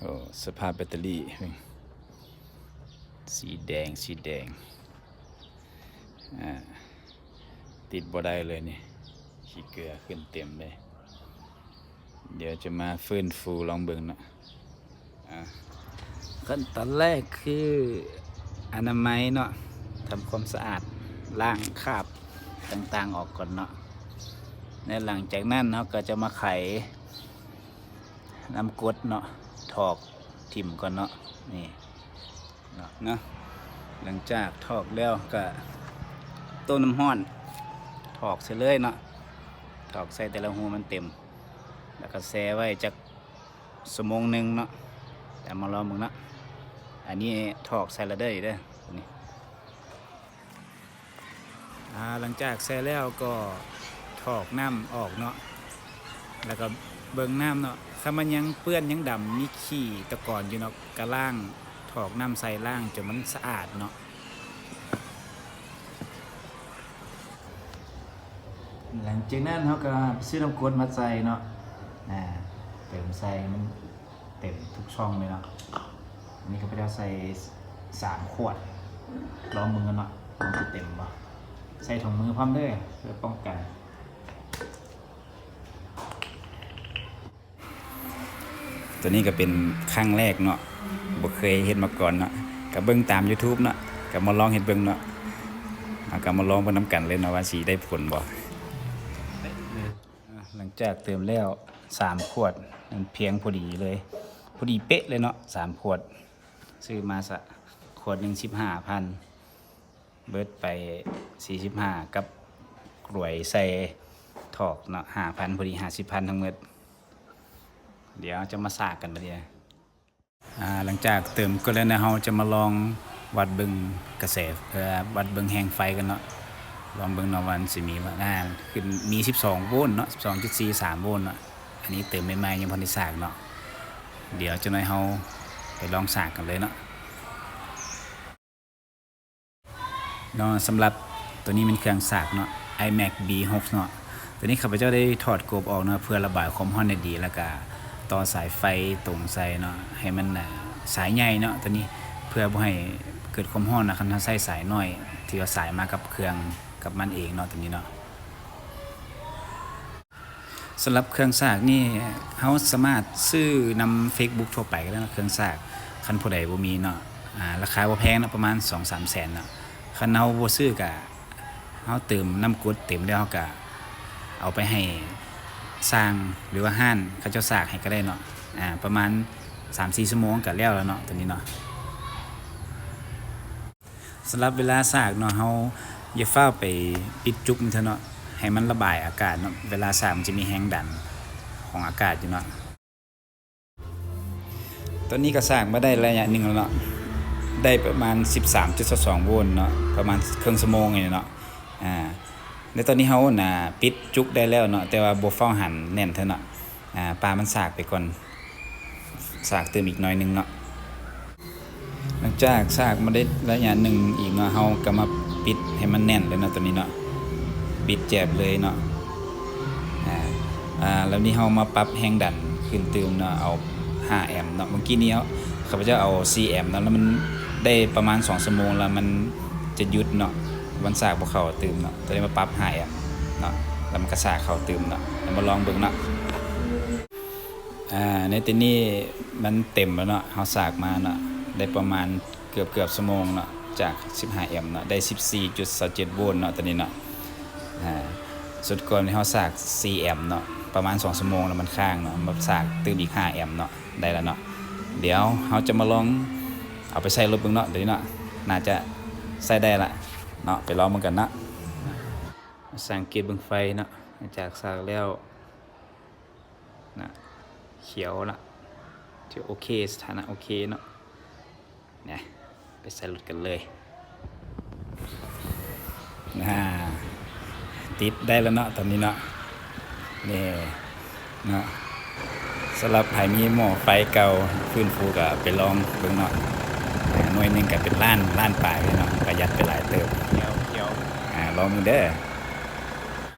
ໂອ້ ສະພາບແບັດເຕີຣີ ສີແດງ ສີແດງ ອ່າ ຕິດບໍ່ໄດ້ເລີຍນີ້ ຂີ້ເກືອຂຶ້ນເຕັມເລີຍ. ດຽວຈະມາຟື້ນຟູລອງເບິ່ງເນາະ. ອ່າ ຂັ້ນຕອນແລກຄືອະນາໄມເນາະ, ທຳຄວາມສະອາດ, ລ້າງຄາບຕ່າງໆອອກກ່ອນເນາະ. ແລະ ຫຼັງຈາກນັ້ນເຮົາກໍຈະມາໄຂນ້ຳກົດເນາະ, ຖອກຖິ້ມກ່ອນເນາະ. ນີ້ເນາະ, ເນາະ. ຫຼັງຈາກຖອກແລ້ວກໍຕົ້ມນ້ຳຮ້ອນ, ຖອກໃສ່ເລີຍເນາະ, ຖອກໃສ່ແຕ່ລະຮູໃຫ້ມັນເຕັມ. ແລ້ວກໍແຊ່ໄວ້ຈັກຊົ່ວໂມງໜຶ່ງເນາະ. ດຽວມາລອງເບິ່ງເນາະ. ອັນນີ້ຖອກໃສ່ລະເດີເດີ ນີ້. ອ່າ ຫຼັງຈາກແຊ່ແລ້ວກໍຖອກນ້ຳອອກເນາະ, ແລ້ວກໍເບິ່ງນ້ຳເນາະ. ຄັນມັນຍັງເປື້ອນ ຍັງດຳ ມີຂີ້ຕະກອນຢູ່ເນາະ, ກໍລ້າງ ຖອກນ້ຳໃສ່ ລ້າງຈົນມັນສະອາດເນາະ. ຫຼັງຈາກນັ້ນເຮົາກໍໄປຊື້ນ້ຳກົດມາໃສ່ເນາະ, ອ່າ ເຕີມໃສ່ໃຫ້ມັນເຕັມທຸກຊ່ອງເລີຍເນາະ. ອັນນີ້ຂ້າພະເຈົ້າໃສ່ສາມຂວດ, ລອງເບິ່ງກັນເນາະ ວ່າມັນຊິເຕັມບໍ່. ໃສ່ຖົງມືພ້ອມເດີ ເພື່ອປ້ອງກັນ. ຕົວນີ້ກໍເປັນຄັ້ງແລກເນາະ, ບໍ່ເຄີຍເຮັດມາກ່ອນເນາະ, ກໍເບິ່ງຕາມ YouTube ເນາະ, ກໍມາລອງເຮັດເບິ່ງເນາະ. ເຮົາກໍມາລອງເບິ່ງນຳກັນເລີຍເນາະ ວ່າຊິໄດ້ຜົນບໍ່. ອ່າ ຫຼັງຈາກເຕີມແລ້ວສາມຂວດ, ມັນພຽງພໍດີເລີຍ, ພໍດີເປະເລີຍເນາະ ສາມຂວດ. ຊື້ມາສະ ຂວດໜຶ່ງສິບຫ້າພັນ, ເບິດໄປສີ່ສິບຫ້າ ກັບກວຍໃສ່ຖອກເນາະ ຫ້າພັນ, ພໍດີຫ້າສິບພັນທັງໝົດ. ດຽວຈະມາສາກກັນບາດນີ້. ອ່າ ຫຼັງຈາກເຕີມກົດແລ້ວນະ ເຮົາຈະມາລອງວັດເບິ່ງກະແສ ເອີ ວັດເບິ່ງແຮງໄຟກັນເນາະ, ລອງເບິ່ງເນາະວ່າມັນຊິມີບໍ່. ອ່າ ຂຶ້ນມີສິບສອງໂວນເນາະ, ສິບສອງຈຸດສີ່ສາມໂວນເນາະ. ອັນນີ້ເຕີມໃໝ່ໆ ຍັງບໍ່ທັນໄດ້ສາກເນາະ. ດຽວຈັກໜ້ອຍເຮົາໄປລອງສາກກັນເລີຍເນາະ. ເນາະ, ສຳລັບຕົວນີ້ແມ່ນເຄື່ອງສາກເນາະ ໄອແມັກບີຫົກເນາະ. ຕົວນີ້ຂ້າພະເຈົ້າໄດ້ຖອດກົບອອກເນາະ ເພື່ອລະບາຍຄວາມຮ້ອນໄດ້ດີ ແລ້ວກະຕໍ່ສາຍໄຟຕົງໃສ່ເນາະ ໃຫ້ມັນ ອ່າ ສາຍໃຫຍ່ເນາະ ຕົວນີ້ ເພື່ອບໍ່ໃຫ້ເກີດຄວາມຮ້ອນນະ ຄັນເຮົາໃຊ້ສາຍນ້ອຍ ທີ່ວ່າສາຍມາກັບເຄື່ອງກັບມັນເອງເນາະ ຕົວນີ້ເນາະ. ສຳລັບເຄື່ອງສາກນີ້ ເຮົາສາມາດຊື້ນຳເຟສບຸກທົ່ວໄປກໍໄດ້ເນາະ ເຄື່ອງສາກ ຄັນຜູ້ໃດບໍ່ມີເນາະ. ອ່າ ລາຄາບໍ່ແພງເນາະ ປະມານສອງສາມແສນເນາະ. ຄັນເຮົາບໍ່ຊື້ກະ ເຮົາເຕີມນ້ຳກົດເຕັມແລ້ວ ເຮົາກະເອົາໄປໃຫ້ຊ່າງ ຫຼືວ່າຮ້ານເຂົາເຈົ້າສາກໃຫ້ກໍໄດ້ເນາະ. ອ່າ ປະມານສາມສີ່ຊົ່ວໂມງກະແລ້ວແລ້ວເນາະ ຕົວນີ້ເນາະ. ສຳລັບເວລາສາກເນາະ ເຮົາຢ່າຟ້າວໄປປິດຈຸກມັນເທື່ອເນາະ ໃຫ້ມັນລະບາຍອາກາດເນາະ, ເວລາສາກມັນຈະມີແຮງດັນຂອງອາກາດຢູ່ເນາະ. ຕອນນີ້ກໍສາກມາໄດ້ໄລຍະໜຶ່ງແລ້ວເນາະ, ໄດ້ປະມານສິບສາມຈຸດສອງສອງໂວນເນາະ, ປະມານເຄິ່ງຊົ່ວໂມງນີ້ເນາະ. ອ່າ ໃນຕອນນີ້ເຮົາ ອ່າ ປິດຈຸກໄດ້ແລ້ວເນາະ, ແຕ່ວ່າບໍ່ຟ້າວຫັນແໜ້ນເທື່ອເນາະ. ອ່າ ປະມັນສາກໄປກ່ອນ, ສາກຕື່ມອີກໜ້ອຍໜຶ່ງເນາະ. ຫຼັງຈາກສາກມາໄດ້ໄລຍະໜຶ່ງອີກເນາະ, ເຮົາກໍມາປິດໃຫ້ມັນແໜ້ນເລີຍເນາະ ຕົວນີ້ເນາະ, ປິດແຈບເລີຍເນາະ. ອ່າ ອ່າ ແລ້ວນີ້ເຮົາມາປັບແຮງດັນຂຶ້ນຕື່ມເນາະ, ເອົາຫ້າແອມເນາະ. ເມື່ອກີ້ນີ້ເຮົາ ຂ້າພະເຈົ້າເອົາສີ່ແອມເນາະ, ແລ້ວມັນໄດ້ປະມານສອງຊົ່ວໂມງແລ້ວມັນຈະຢຸດເນາະ, ມັນສາກບໍ່ເຂົ້າຕື່ມເນາະ. ຕອນນີ້ມາປັບຫ້າແອມເນາະ, ແລ້ວມັນກໍສາກເຂົ້າຕື່ມເນາະ. ເຮົາມາລອງເບິ່ງເນາະ. ອ່າ ໃນຕອນນີ້ມັນເຕັມແລ້ວເນາະ, ເຮົາສາກມາເນາະ ໄດ້ປະມານເກືອບໆຊົ່ວໂມງເນາະ, ຈາກສິບຫ້າແອມເນາະ ໄດ້ສິບສີ່ຈຸດສອງເຈັດໂວນເນາະ ຕອນນີ້ເນາະ. ອ່າ ສຸດກ່ອນນີ້ເຮົາສາກສີ່ແອມເນາະ, ປະມານສອງຊົ່ວໂມງແລ້ວມັນຄ້າງເນາະ, ມາສາກຕື່ມອີກຫ້າແອມເນາະ, ໄດ້ແລ້ວເນາະ. ດຽວເຮົາຈະມາລອງເອົາໄປໃສ່ລົດເບິ່ງເນາະ, ດຽວນີ້ເນາະ ໜ້າຈະໃຊ້ໄດ້ລະເນາະ, ໄປລອງເບິ່ງກັນເນາະ. ສັງເກດເບິ່ງໄຟເນາະ, ຫຼັງຈາກສາກແລ້ວ ນະ ຂຽວລະ ຖືໂອເຄ, ສະຖານະໂອເຄເນາະ. ນະ ໄປໃສ່ລົດກັນເລີຍ. ນະ ຕິດໄດ້ແລ້ວເນາະ ຕອນນີ້ເນາະ. ນີ້ເນາະ, ສຳລັບໃຜມີໝໍ້ໄຟເກົ່າ ຟື້ນຟູກໍໄປລອງເບິ່ງເນາະ. ໜ່ວຍໜຶ່ງກໍເປັນລ້ານ, ລ້ານປາຍເນາະ, ປະຢັດໄປຫຼາຍເຕີບ. ຂຽວ ຂຽວ ອ່າ ລອງເບິ່ງເດີ.